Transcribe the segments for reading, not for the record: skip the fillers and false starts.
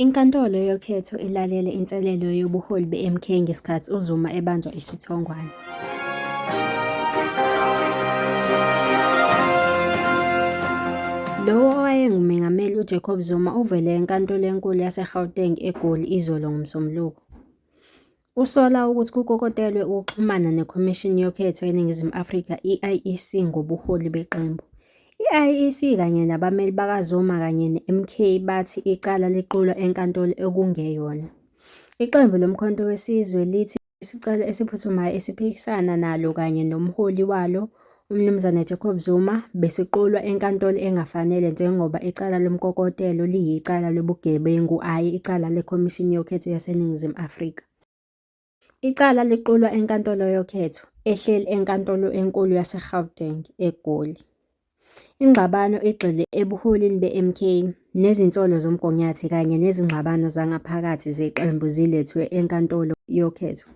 Inkantolo yokhetho ilalele inselelo yobuholi be-MK ngesikhathi uZuma ebanjwa isithongwane. Lowo owayengumengameli uJacob Zuma uvele eNkantolo eNkulu yaseGauteng eGoli izolo ngoMsombuluko. Usola ukuthi kukokotelwe ukuxhumana neKhomishini Yokhetho eNingizimu Afrika, i-IEC, ngobuholi beqembu. I-IEC kanye nabameli bakaZuma kanye ne-MK bathi icala liqulwa enkantolo okungeyona. Iqembu loMkhonto weSizwe lithi isicelo esiphuthumayo esiphikisana nalo kanye nomholi walo, uMnumzane Jacob Zuma, besiqulwa enkantolo engafanele njengoba icala lomkokotelo liyicala lobugebengu hhayi icala leKhomishini Yokhetho yaseNingizimu Afrika. Icala liqulwa eNkantolo Yokhetho, ehleli eNkantolo eNkulu yaseGauteng, eGoli. Ingxabano igxile ebuholini be-MK, nezinsolo zomgunyathi kanye nezingxabano zangaphakathi zeqembu zilethwe eNkantolo Yokhetho.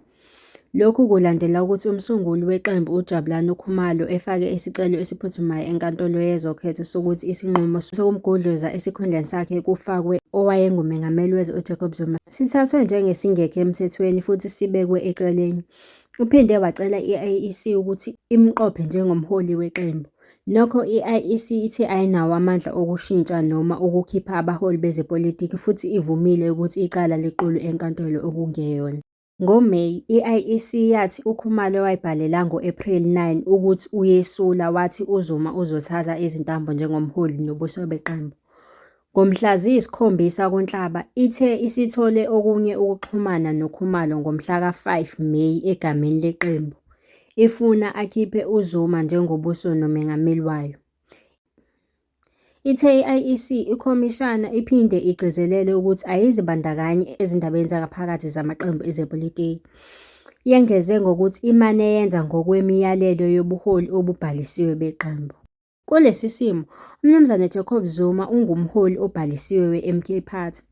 Lokhu kulandela ukuthi umsunguli weqembu uJabulani Khumalo efake isicelo esiphuthumayo eNkantolo Yezokhetho sokuthi isinqumo sokumgudluza esikhundleni sakhe kufakwe owayengumengameli wezwe uJacob Zuma sithathwe njengesingekho emthethweni futhi sibekwe eceleni. Uphinde wacela i-IEC ukuthi imqophe njengomholi weqembu. Nokho i-IEC ithe ayinawo amandla okushintsha noma ukukhipha abaholi bezepolitiki futhi ivumile ukuthi icala liqulwe enkantolo okungeyona. NgoMeyi, i-IEC yathi uKhumalo wayibhalela ngo-Ephreli 9 ukuthi uyesula wathi uZuma uzothatha izintambo njengomholi nobuso beqembu. Ngomhla ziyi-7 kuNhlaba, ithe isithole okunye ukuxhumana noKhumalo ngomhla ka-5 Meyi egameni leqembu, ifuna akhiphe uZuma njengobuso nomengameli wayo. Ithe i-IEC ikhomishana iphinde igcizelele ukuthi ayizibandakanyi ezindabeni zangaphakathi zamaqembu ezepolitiki. Yengeze ngokuthi imane yenza ngokwemiyalelo yobuholi obubhalisiwe beqembu. Kulesi simo, uMnumzane Jacob Zuma ungumholi obhalisiwe we-MK Party.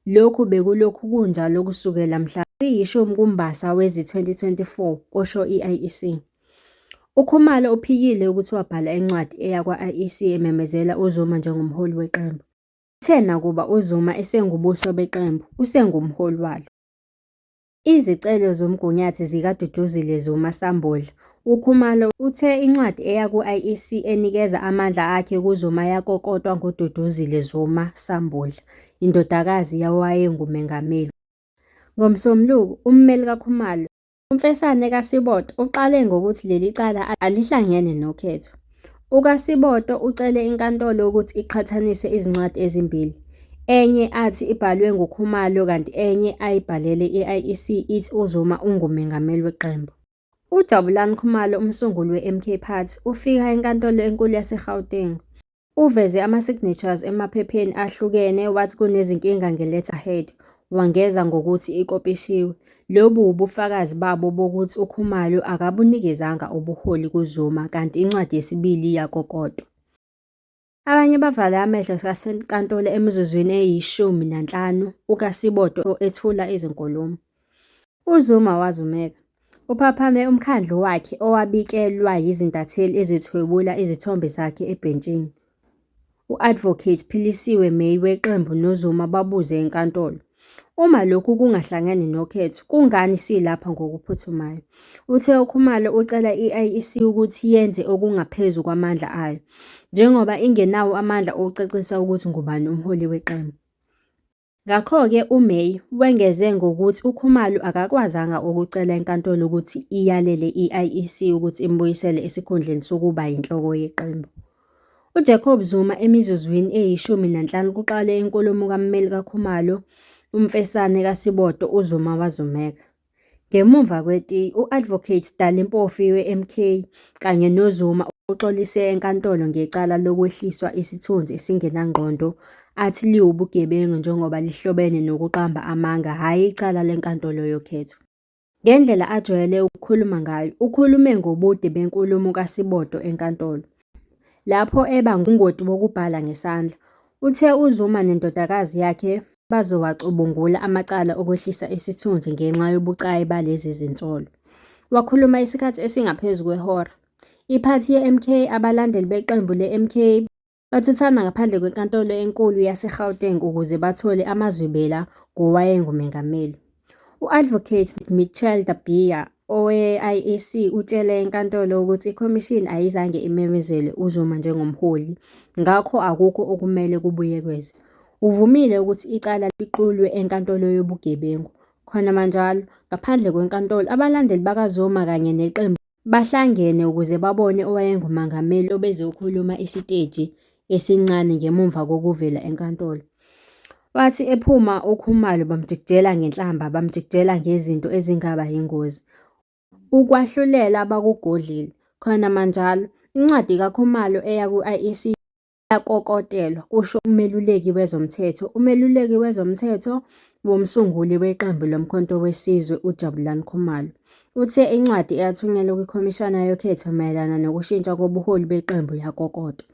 Lokhu bekulokhu kunjalo kusukela mhla ziyi-10 kuMbasa wezi-2024, kusho i-IEC. UKhumalo uphikile ukuthi wabhala incwadi eya kwa-IEC ememezela uZuma njengomholi weqembu. Uthe nakuba uZuma esengubuso beqembu, usengumholi walo. Izicelo zomgunyathi zikaDuduzile Zuma-Sambudla UKhumalo uthe incwadi eya ku-IEC enikeza amandla akhe kuZuma yakokotwa nguDuduzile Zuma-Sambudla, indodakazi yowayengumengameli. NgoMsombuluko, ummeli kaKhumalo, UMfesane kaSiboto uqale ngokuthi leli cala alihlangene nokhetho. UKaSiboto ucele inkantolo ukuthi iqhathanise izincwadi ezimbili, enye athi ibhalwe nguKhumalo kanti enye ayibhalele i-IEC ithi uZuma ungumengameli weqembu. UJabulani Khumalo, umsunguli we-MK Party, ufika eNkantolo eNkulu yaseGauteng. Uveze ama-signatures emaphepheni ahlukene wathi kunezinkinga nge-letterhead, wangeza ngokuthi ikopishiwe. Lobu wubufakazi babo bokuthi uKhumalo akabunikezanga ubuholi kuZuma kanti incwadi yesibili yakokotwa. Abanye bavale amehlo asenkantolo emizuzwini eyi-15 uKaSiboto ethula izinkulumo. UZuma wazumeka. Uphaphame umkhandlu wakhe owabikelwa yizintatheli ezithwebula izithombe zakhe ebhentshini. U-Advocate Philisiwe May weqembu noZuma babuze enkantolo, "Uma lokhu kungahlangene nokhetho, kungani silapha ngokuphuthumayo?" Uthe uKhumalo ucela i-IEC ukuthi yenze okungaphezu kwamandla ayo, njengoba ingenawo amandla okucacisa ukuthi ngubani umholi weqembu. Ngakho-ke uMay wengeze ngokuthi uKhumalo akakwazanga ukucela inkantolo ukuthi iyalele i-IEC ukuthi imbuyisele esikhundleni sokuba yinhloko yeqembu. UJacob Zuma emizuzwini eyi-15 kuqale inkulumo kammeli kaKhumalo, uMfesane kaSiboto, uZuma wazumeka. Ngemuva kwetiye, u-Advocate Dali Mpofu we-MK kanye noZuma uxolise enkantolo ngecala lokwehliswa isithunzi esingenangqondo athi liwubugebengu njengoba lihlobene nokuqamba amanga hhayi icala lenkantolo yokhetho. Ngendlela ajwayele ukukhuluma ngayo, ukhulume ngobude benkulumo kaSiboto enkantolo, lapho eba ngungoti wokubhala ngesandla. Uthe uZuma nendodakazi yakhe bazowacubungula amacala okwehlisa isithunzi ngenxa yobucayi balezi zinsolo. Wakhuluma isikhathi esingaphezu kwehora. Iphathi ye-MK, abalandeli beqembu le-MK. Bathuthana ngaphandle kweNkantolo eNkulu yaseGauteng ukuze bathole amazwibela ngowayengumengameli. U-Advocate Mitchell de Beer owe-IEC utshele inkantolo ukuthi ikhomishini ayizange imemezele uZuma njengomholi, ngakho akukho okumele kubuyekezwe. Uvumile ukuthi icala liqulwe enkantolo yobugebengu. Khonamanjalo, ngaphandle kwenkantolo, abalandeli bakaZuma kanye neqembu bahlangene ukuze babone owayengumengameli obezokhuluma esiteji esincane ngemuva kokuvela enkantolo. Wathi ephuma uKhumalo bamjikijela ngenhlamba, bamjikijela ngezinto ezingaba yingozi. Ukwahlulela bakugodlile. Khonamanjalo, incwadi kaKhumalo eya ku-IEC yakokotelwa, kusho umeluleki wezomthetho Umeluleki wezomthetho womsunguli weqembu loMkhonto weSizwe uJabulani Khumalo, uthe incwadi eyathunyelwa kwiKhomishana Yokhetho mayelana nokushintshwa kobuholi beqembu yakokotwa.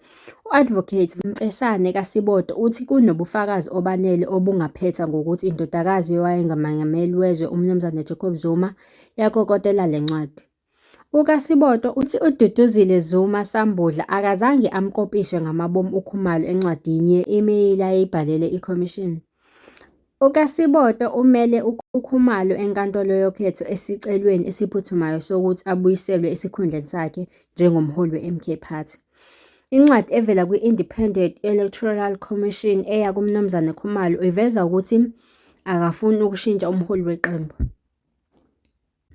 U-Advocate Mfesane kaSiboto uthi kunobufakazi obanele obungaphetha ngokuthi indodakazi yowayengumengameli wezwe uMnuz Jacob Zuma yakokotela le ncwadi. UKaSiboto uthi uDuduzile Zuma-Sambudla akazange amkopishe ngamabomu uKhumalo encwadini ye-imeyili ayibhalele ikhomishini. UKaSiboto umele uKhumalo enkantolo yokhetho esicelweni esiphuthumayo sokuthi abuyiselwe esikhundleni sakhe njengomholi we-MK Party. Incwadi evela kwi-Independent Electoral Commission eya kuMnumzane Khumalo iveza ukuthi akafuni ukushintsha umholi weqembu.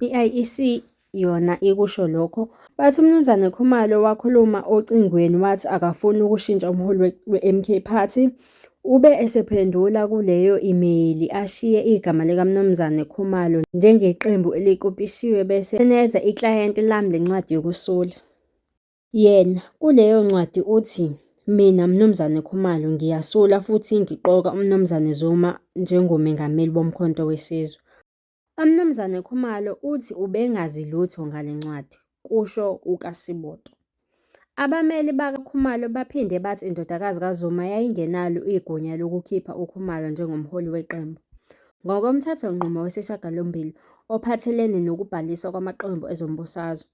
I-IEC yona ikusho lokho. Bathi uMnumzane Khumalo wakhuluma ocingweni wathi akafuni ukushintsha umholi we-MK Party. Ube esephendula kuleyo imeyili ashiye igama likaMnumzane Khumalo njengeqembu elikopishiwe bese eneza iklayenti lami le ncwadi yokusula. Yena, kuleyo ncwadi uthi, Mina, Mnumzane Khumalo, ngiyasula futhi ngiqoka uMnumzane Zuma njengoMengameli woMkhonto weSizwe. UMnumzane Khumalo uthi ubengazi lutho ngale ncwadi, kusho uKaSiboto. Abameli bakaKhumalo baphinde bathi indodakazi kaZuma yayingenalo igunya lokukhipha uKhumalo njengomholi weqembu. Ngokomthethonqubo wesishiyagalombili ophathelene nokubhaliswa kwamaqembu ezombusazwe,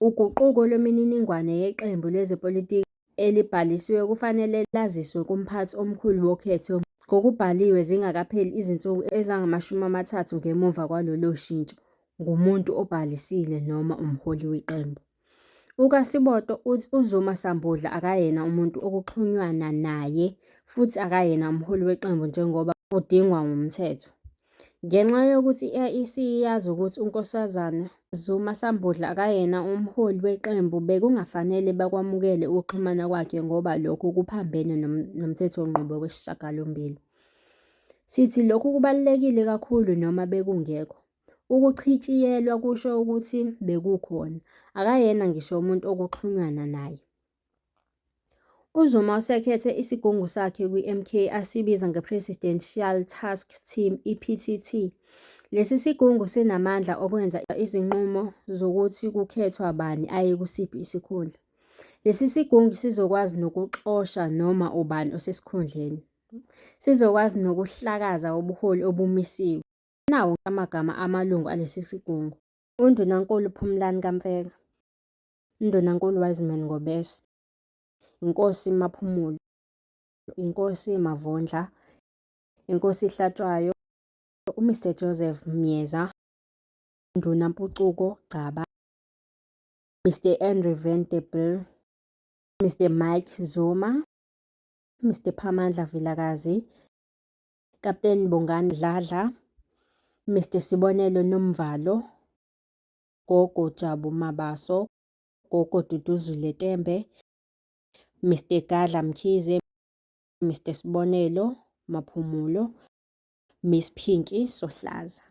Uguquko lwemininingwane yeqembu lezepolitiki elibhalisiwe kufanele laziswe kuMphathi Omkhulu Wokhetho ngokubhaliwe zingakapheli izinsuku ezingama-30 ngemuva kwalolo shintsho ngumuntu obhalisile noma umholi weqembu. UKaSiboto uthi uZuma-Sambudla akayena umuntu okuxhunywana naye futhi akayena umholi weqembu njengoba kudingwa wumthetho. Ngenxa yokuthi i-IEC iyazi ukuthi uNkosazana Zuma-Sambudla akayena umholi weqembu bekungafanele bakwamukele ukuxhumana kwakhe ngoba lokhu kuphambene nomthethonqubo wesishiyagalombili. Sithi lokhu kubalulekile kakhulu noma bekungekho ukuchitshiyelwa kusho ukuthi bekukhona, akayena ngisho umuntu okuxhunywana naye. UZuma usekhethe isigungu sakhe kwiMK asibiza ngePresidential Task Team, iPTT. Lesi sigungu sinamandla okwenza izinqumo zokuthi kukhethwa bani aye kusiphi isikhundla. Lesi sigungu sizokwazi nokuxosha noma ubani osesikhundleni. Sizokwazi nokuhlakaza ubuholi obumisiwe. Nawa amagama amalungu alesi sigungu. UNdunankulu Phumlani kaMfeka. Ndunankulu Wiseman Ngobese, Inkosi Maphumulo, Inkosi Mavundla, Inkosi Hlatshwayo, uMr Joseph Myeza, Nduna Mpucuko Gcaba, Mr Andrew Van der Byl, Mr Mike Zuma, Mr Phamandla Vilakazi, Kapteni Bongani Dladla, Mr Sibonelo Nomvalo, Gogo Jabu Mabaso, Gogo Duduzile Tembe, Mr Gadla Mkhize, Mr Sibonelo Maphumulo, Miss Pinky Sohlaza.